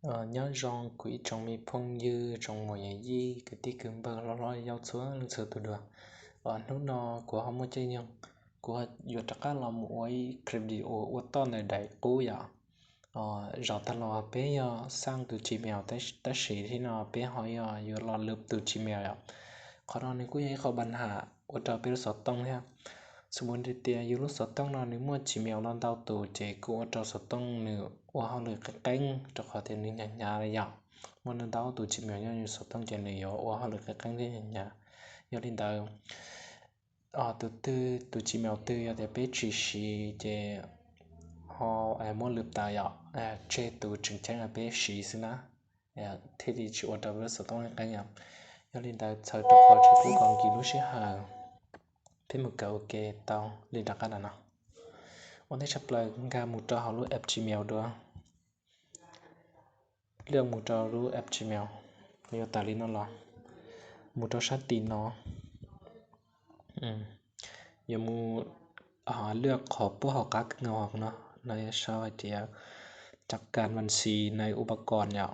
Nyob zoo kuv ib tsoom me phooj ywg, tsoom muam yam yij, kwv tij kwv npawg, hlob hlob yau, txhua leej txhua tus dua. Hnub no kuv ho muaj caij nyoog, kuv yuav rov qab los mus ua ib clip video ua toj ntawm daim qub yom. Zaum tag los peb yog xaj tus Gmail, tab sis thib no peb ho yog yuav los lwm tus Gmail yom. Qhov no nws kuj yog ib qho npam ham ua rau peb lub xov tooj thiab. Xws li tias yus lub xov tooj no nws muaj Gmail no ntau tus ces kuj ua rau xov tooj nws ua hauj lwm qeeb qeeb, rau qhov tias nws hnyav hnyav yom. Muaj ntau tus Gmail nyob yus xov tooj ces nws yuav ua hauj lwm qeeb qeeb thiab hnyav hnyav. Yog li ntawd, tus twg, tus Gmail twg yog tias peb tsis siv ces ho muab lwm tus yom, tseg tus tseem ceeb uas peb siv xwb na, thiaj li tsis ua rau peb lub xov tooj qeeb qeeb yom. Yog li ntawd txhawm rau qhov tsis pub kom nkim lub sij hawm, peb mus kawm ua ke tau li rov qab no. Ua ntej tshaj plaws nkag mus rau hauv lub app Gmail dua. Lwaj mus rau lub app Gmail, yuav tawm li no los, mus rau sab tim no, yuav mus lwaj qhov puab hauv qab kawg nkaus no, no sau hais tias จัดการบัญชีในอุปกรณ์ yom.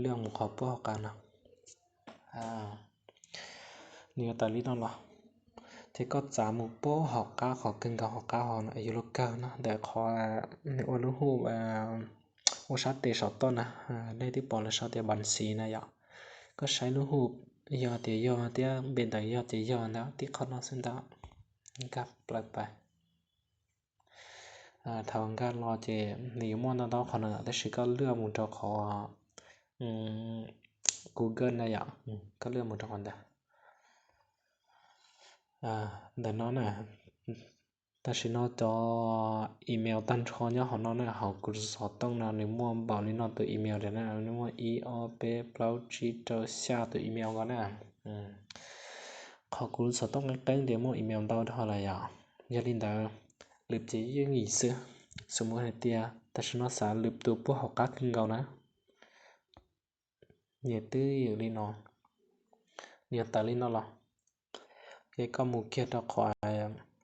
Lwaj mus qhov puab hauv qab no, nws yuav tawm li no los, ces koj txav mus puab hauv qab qhov kawg nkaus hauv qab hauv no, yuav luag kawg no ntawm qhov nws ua lub hu ua sab tes saum toj na, nej twb pom lawv sau tias บัญชี na yom. Koj saib lub hu, yog tias yog thiab npe ntawm yog ces yog ntawd, tib qho no xwb ntawd, nkag plaws pais. Thaum nkag los ces nws yuav muaj ntau ntau qhov no, tab sis koj lwaj mus rau qhov Google na yom, koj lwaj mus rau qhov ntawd. Ntawm no na, tam sim no cov email tag nrho nyob hauv no na, hauv kuv xov tooj no nws muaj npaum li no tus email tias na, nws muaj ib ob peb plaub tsib rau xya tus email ko na. Qhov kuv xov tooj qeeb qeeb tias muaj email ntau dhau lawm yom. Yog li ntawd, lwm ces yeej yim xwb. Xws li hais tias tam sim no xav lwm tus puab hauv qab kawg nkaus na, nws twb yog li no, nws yuav tawm li no los, ces koj mus kiag rau qhov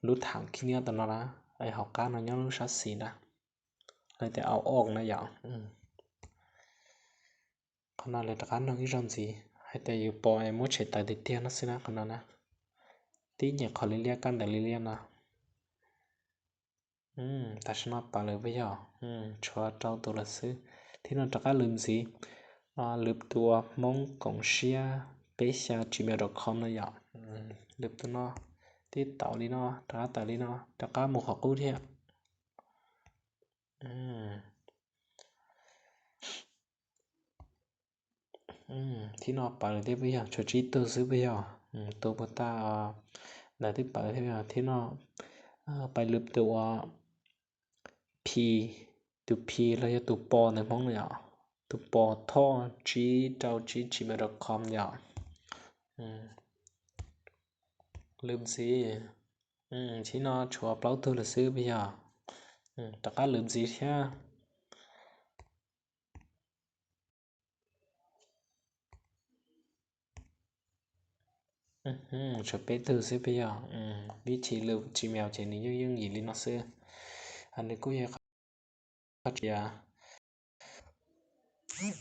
lub tham khib niab tam no na, es hauv qab no nyob lub sab xis na, lawv tias au o na yom. Qhov no lawv rov qab nug ib zaug ntxiv hais tias yus pom es muab tshem tawm tiag tiag no xwb na, qhov no na. Tib nyem qhov liab liab kab ntawm liab liab no. Tam sim no pawv lawm puas yog? Tshuav rau tus lawm xwb. Thib no rov qab lwm ntxiv, lwm tus ua hmoob koom siab peb xya gmail dot com no yom. Lwm tus no, tib tau li no, rov qab tawm li no, rov qab mus qhov qub thiab. Thib no pawv lawm thiab puas yog? Tshuav tsib tug xwb puas yog? Tus puas tag, ntawd twb pawv thiab. Thib no pais lwm tus ua P, tus P los yog tus pos ntawm hmoob no yom, tus pos thoj tsib rau tsib gmail dot com yom. Lwm ntxiv, thib no tshuav plaub tug lawm xwb puas yog? Rov qab lwm ntxiv thiab. Tshuav peb tug xwb puas yog? Vib thim lwm gmail ces nws yeej yooj yim li no xwb. Nws kuj yog qhov tsis